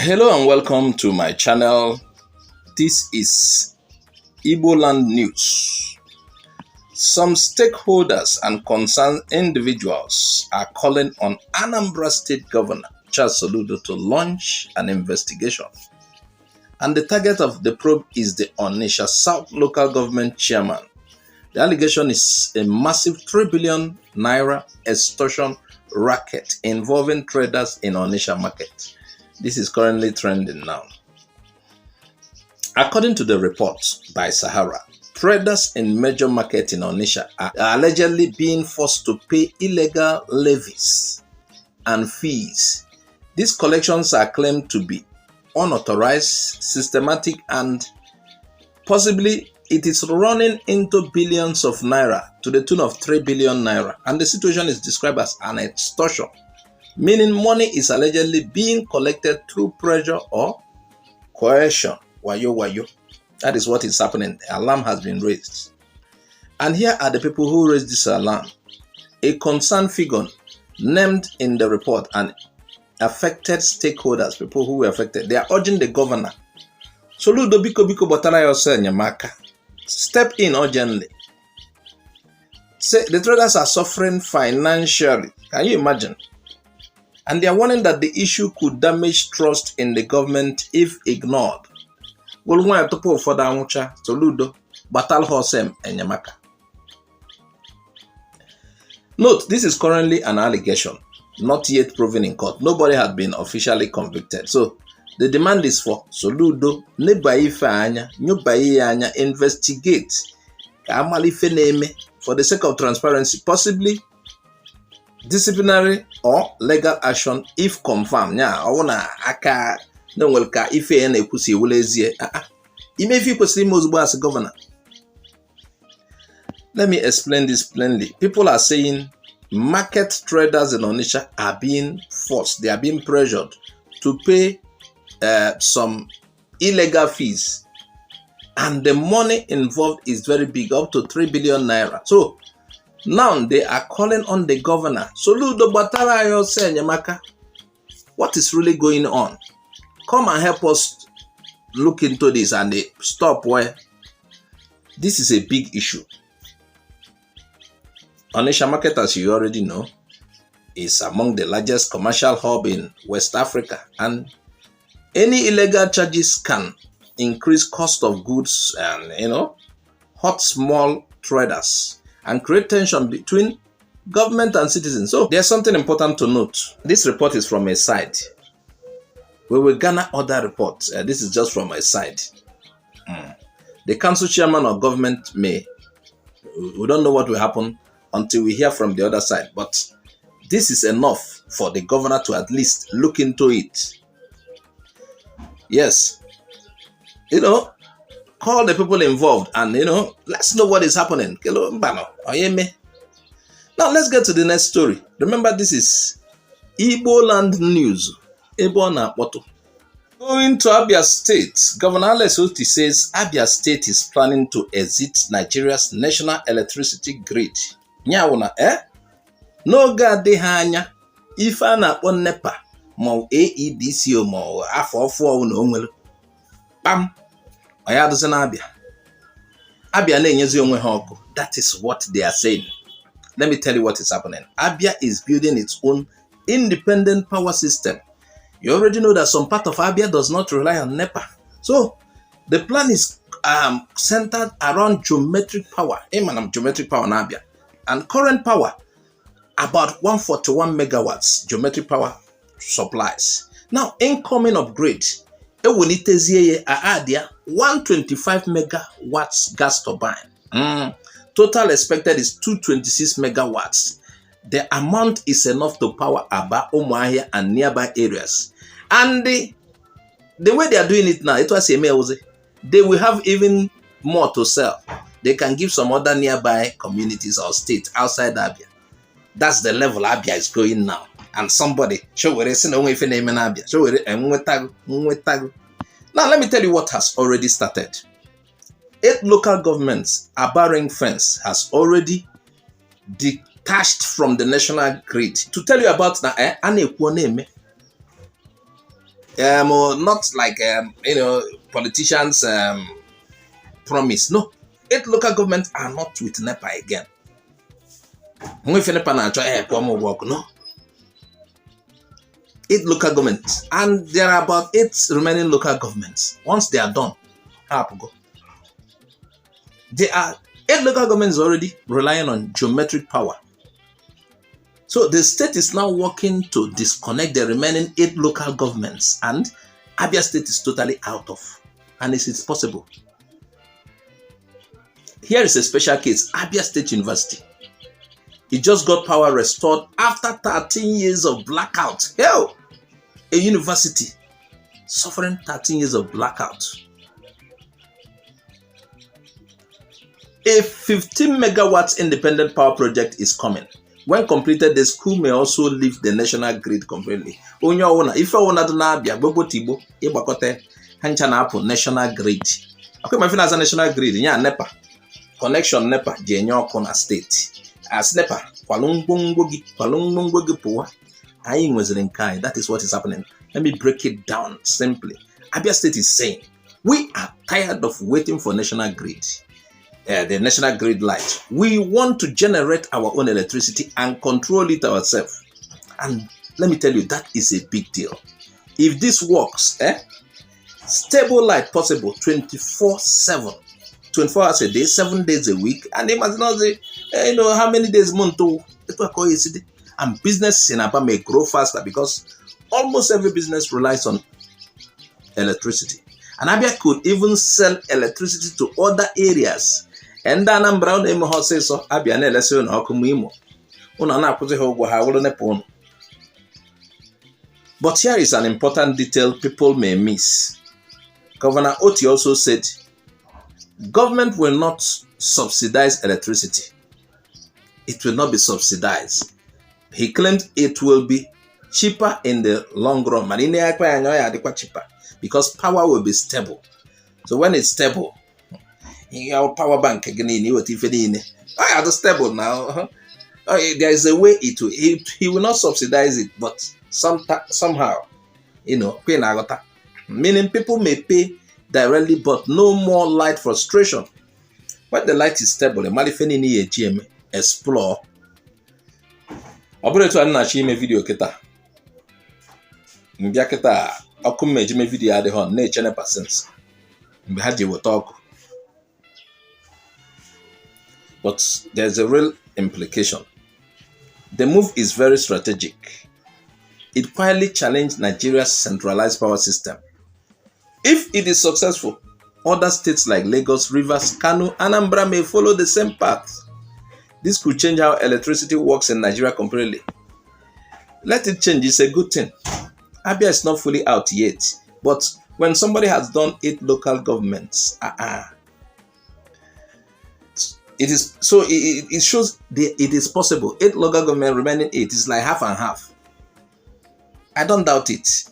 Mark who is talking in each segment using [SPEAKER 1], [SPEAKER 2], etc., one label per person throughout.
[SPEAKER 1] Hello and welcome to my channel. This is Igbo Land News. Some stakeholders and concerned individuals are calling on Anambra State Governor Charles Soludo to launch an investigation. And the target of the probe is the Onitsha South Local Government Chairman. The allegation is a massive 3 billion naira extortion racket involving traders in Onitsha market. This is currently trending now. According to the report by Sahara, traders in major market in Onitsha are allegedly being forced to pay illegal levies and fees. These collections are claimed to be unauthorized, systematic, and possibly it is running into billions of naira to the tune of 3 billion naira. And the situation is described as an extortion, meaning money is allegedly being collected through pressure or coercion. Wayo. That is what is happening. The alarm has been raised. And here are the people who raised this alarm. A concerned figure named in the report and affected stakeholders, people who were affected. They are urging the governor, Soludo biko botara yourself nyamaka. Step in urgently. Say the traders are suffering financially. Can you imagine? And they are warning that the issue could damage trust in the government if ignored. Soludo batal hosem enyamaka. Note, this is currently an allegation, not yet proven in court. Nobody had been officially convicted. So the demand is for Soludo investigate for the sake of transparency, possibly disciplinary or legal action if confirmed. As governor. Let me explain this plainly. People are saying market traders in Onitsha are being forced, they are being pressured to pay some illegal fees, and the money involved is very big, up to 3 billion naira. So now they are calling on the governor, Soludo batara yose nyamaka. What is really going on? Come and help us look into this and stop where this is a big issue. Onitsha market, as you already know, is among the largest commercial hub in West Africa, and any illegal charges can increase cost of goods and hurt small traders and create tension between government and citizens. So there's something important to note. This report is from a side. We will garner other reports. This is just from a side. The council chairman of government we don't know what will happen until we hear from the other side. But this is enough for the governor to at least look into it. Yes. Call the people involved and, let's know what is happening. Now, let's get to the next story. Remember, this is Igbo Land News. Going to Abia State, Governor Alex Otti says Abia State is planning to exit Nigeria's national electricity grid. Nyawuna, no gadeha anya ife a na-akpọ NEPA ma AEDC ma afọ ọfụ na onwere. Pam, oya aduzi na Abia. Abia na-enyezi onwe ha ọkụ. That is what they are saying. Let me tell you what is happening. Abia is building its own independent power system. You already know that some part of Abia does not rely on NEPA. So the plan is centered around geometric power. Geometric power in Abia. And current power, about 141 megawatts geometric power supplies. Now, incoming upgrade, it will need to add 125 megawatts gas turbine. Total expected is 226 megawatts. The amount is enough to power Aba, Umuahia, and nearby areas. And the way they are doing it now, it was they will have even more to sell. They can give some other nearby communities or states outside Abia. That's the level Abia is going now. And somebody, now let me tell you what has already started. 8 local governments, Aba ring fence has already detached from the national grid. To tell you about Not like politicians promise. No, 8 local governments are not with NEPA again. No. 8 local governments, and there are about 8 remaining local governments. Once they are done, there are 8 local governments already relying on geometric power. So the state is now working to disconnect the remaining 8 local governments, and Abia State is totally out of. And it's possible. Here is a special case, Abia State University. It just got power restored after 13 years of blackout. Hell, a university suffering 13 years of blackout. A 15 megawatts independent power project is coming. When completed, the school may also leave the national grid completely. Onye ọwụna, ife ọwụna dị na-abịa gbogbo tigbo ịgbakote hancha na-apụ national grid. Okay, my friend, as a national grid, yeah, NEPA. Connection NEPA ji enye ọkụ na steeti. As NEPA, kwalungwongwo gị pụwa. Anyị nweziri nke anyị. That is what is happening. Let me break it down simply. Abia State is saying, we are tired of waiting for national grid. The national grid light. We want to generate our own electricity and control it ourselves. And let me tell you, that is a big deal. If this works, stable light possible 24/7, 24 hours a day, 7 days a week, and imagine how many days month and business in Aba may grow faster because almost every business relies on electricity. And Abia could even sell electricity to other areas. And Anambra say so Abia na elese na oku imo. Una na akwuzi ha ugwo ha wuru nepa unu. But here is an important detail people may miss. Governor Otti also said, government will not subsidize electricity. It will not be subsidized. He claimed it will be cheaper in the long run. Cheaper because power will be stable. So when it's stable, your power bank again, I are stable now. There is a way he will not subsidize it, but somehow, meaning people may pay directly, but no more light frustration. When the light is stable, the explore. Operator na chi me video kita. Mbia kita akume ji me video ade hon na echene percent. Mbe ha je wo talk. But there's a real implication. The move is very strategic. It quietly challenged Nigeria's centralized power system. If it is successful, other states like Lagos, Rivers, Kano, Anambra may follow the same path. This could change how electricity works in Nigeria completely. Let it change, it's a good thing. Abia is not fully out yet, but when somebody has done 8 local governments, it is so it shows it is possible. 8 local government remaining 8 is like half and half. I don't doubt it.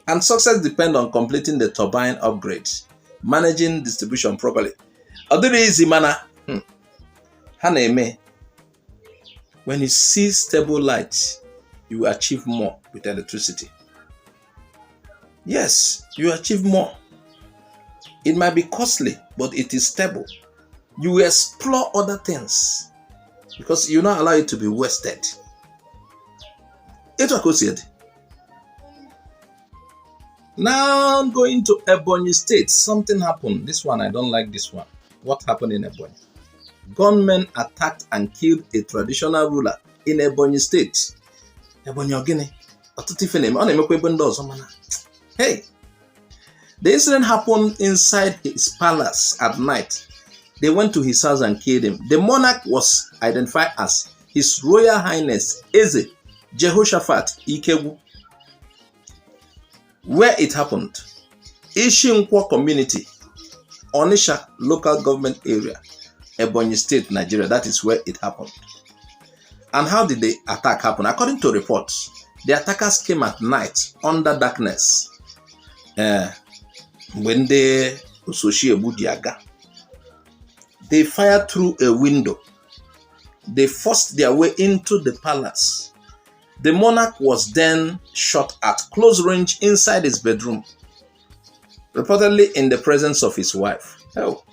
[SPEAKER 1] And success depends on completing the turbine upgrade, managing distribution properly. Other easy manner. When you see stable light, you achieve more with electricity. Yes, you achieve more. It might be costly, but it is stable. You explore other things because you not allow it to be wasted. It's what I said. Now I'm going to Ebonyi State. Something happened. This one, I don't like this one. What happened in Ebonyi? Gunmen attacked and killed a traditional ruler in Ebonyi State. Ebonyi Ogene. Hey, the incident happened inside his palace at night. They went to his house and killed him. The monarch was identified as His Royal Highness Eze Jehoshaphat Ikegwu. Where it happened, Ishinkwo community, Onitsha local government area, Ebonyi State, Nigeria. That is where it happened. And how did the attack happen? According to reports, the attackers came at night under darkness. When they fired through a window. They forced their way into the palace. The monarch was then shot at close range inside his bedroom, reportedly in the presence of his wife. Oh,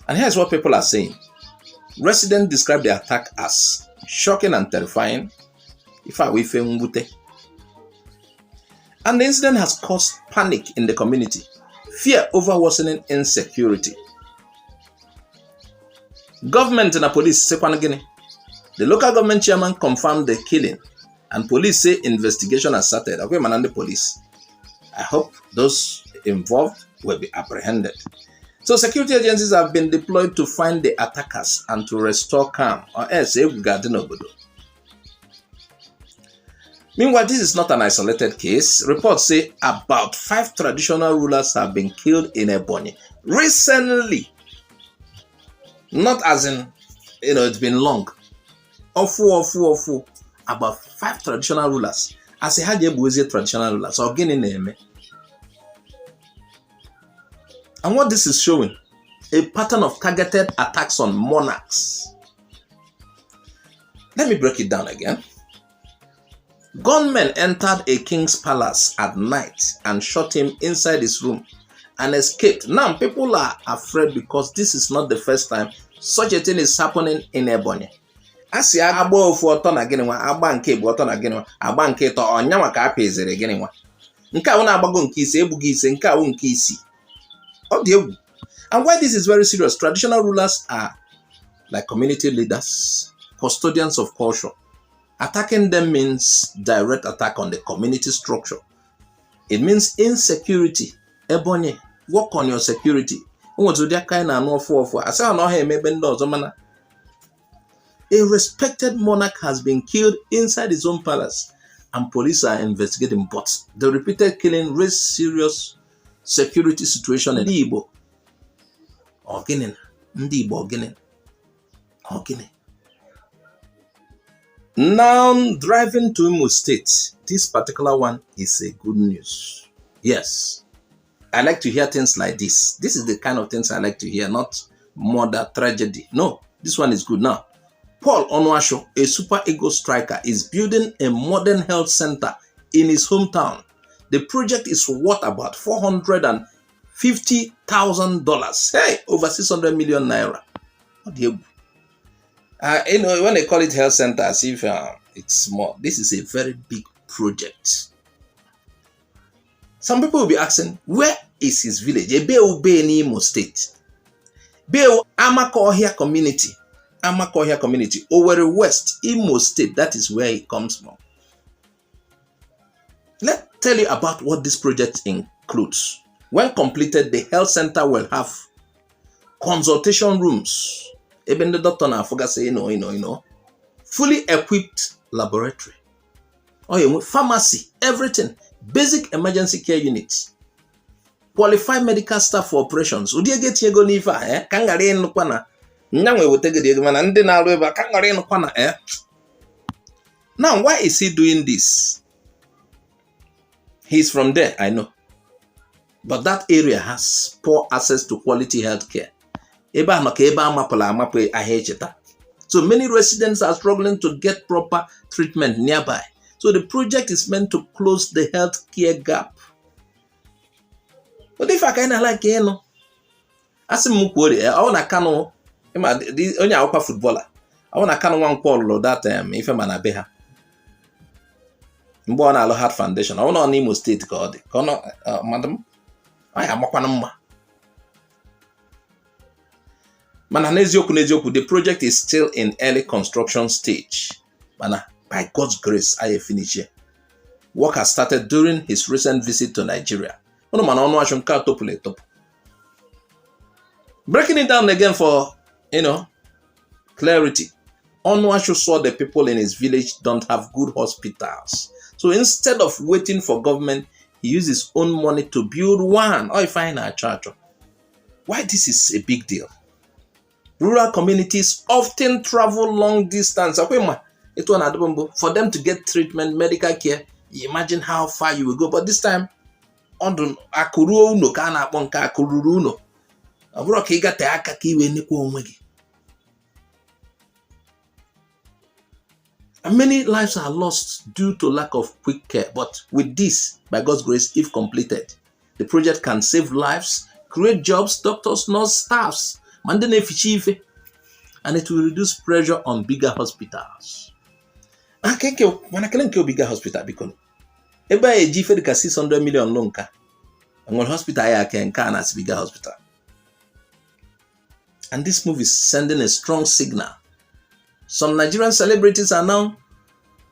[SPEAKER 1] and here's what people are saying. Residents describe the attack as shocking and terrifying. And the incident has caused panic in the community, fear over worsening insecurity. Government and the police say the local government chairman confirmed the killing, and police say investigation has started. Okay, man, and the police. I hope those involved will be apprehended. So security agencies have been deployed to find the attackers and to restore calm, or else they will get in obodo. Meanwhile, this is not an isolated case. Reports say about 5 traditional rulers have been killed in Ebonyi recently. Not as in, it's been long. Ofu. About 5 traditional rulers. As a Hajebueze traditional rulers. And what this is showing, a pattern of targeted attacks on monarchs. Let me break it down again. Gunmen entered a king's palace at night and shot him inside his room and escaped. Now people are afraid because this is not the first time such a thing is happening in Ebonyi. Asi agba ofu oto na gini nwa, agba nke bụ oto na gini nwa, agba nke to onya maka apezere gini nwa. Nke a na agbago nke ise, ebugo ise, nke a nke isi. And why this is very serious, traditional rulers are like community leaders, custodians of culture. Attacking them means direct attack on the community structure. It means insecurity. Ebonyi, work on your security. A respected monarch has been killed inside his own palace, and police are investigating, but the repeated killing raised serious security situation in Igbo. Now, driving to Imo State, this particular one is a good news. Yes, I like to hear things like this. This is the kind of things I like to hear, not murder, tragedy. No, this one is good. Now, Paul Onwasho, a super ego striker, is building a modern health center in his hometown. The project is worth about $450,000. Hey, over 600 million naira. What do you? When they call it health center, as if it's small, this is a very big project. Some people will be asking, where is his village? Ebe in Imo State. Amakohia community. Owerri West, Imo State. That is where it comes from. Let's tell you about what this project includes. When completed, the health center will have consultation rooms. Even the doctor now forgot say, fully equipped laboratory. Pharmacy, everything. Basic emergency care units. Qualified medical staff for operations. Now, why is he doing this? He's from there, I know. But that area has poor access to quality health care. So many residents are struggling to get proper treatment nearby. So the project is meant to close the health care gap. But if I kind of like, I want to cano, only our footballer. I want to cano one call that if I'm an abeha. Mbona Alo Heart Foundation. I want to Imo State called. Madam, I am the project is still in early construction stage. By God's grace, I finish here. Work has started during his recent visit to Nigeria. Breaking it down again for, clarity. Onwashu saw the people in his village don't have good hospitals. So instead of waiting for government, he used his own money to build one. Or if I in a church. Why this is a big deal? Rural communities often travel long distance for them to get treatment, medical care. You imagine how far you will go. But this time, And many lives are lost due to lack of quick care. But with this, by God's grace, if completed, the project can save lives, create jobs, doctors, nurse, staffs, and it will reduce pressure on bigger hospitals. When I can kill bigger hospital, because ebe a eji ife dịka 600 million no nka, and hospital ya can as bigger hospital. And this move is sending a strong signal. Some Nigerian celebrities are now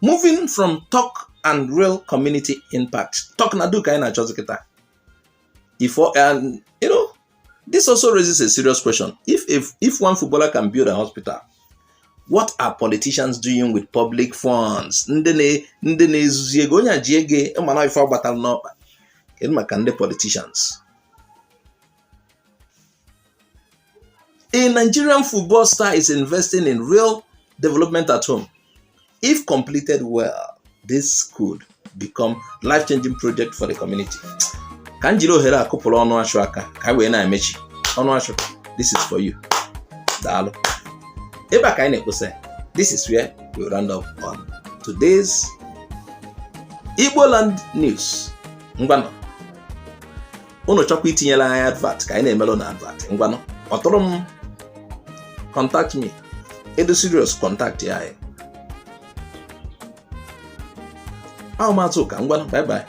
[SPEAKER 1] moving from talk and real community impact. Talk na do kaina chozikita. And this also raises a serious question. If one footballer can build a hospital, what are politicians doing with public funds? Politicians. A Nigerian football star is investing in real development at home. If completed well, this could become life-changing project for the community. Kanjiro hera akupolo ọnụ ashu aka ka we na emechi ọnụ ashu. This is for you. Dalo. Eba ka na-ekpose. This is where we round up on today's Igbo Land News. Ngwano. Unu chọkwa itinyela anyị advert ka anyị na-emelo na advert. Ngwano. Ọtụrụ m contact me. Edo serious contact ya. Ngwano. Bye bye.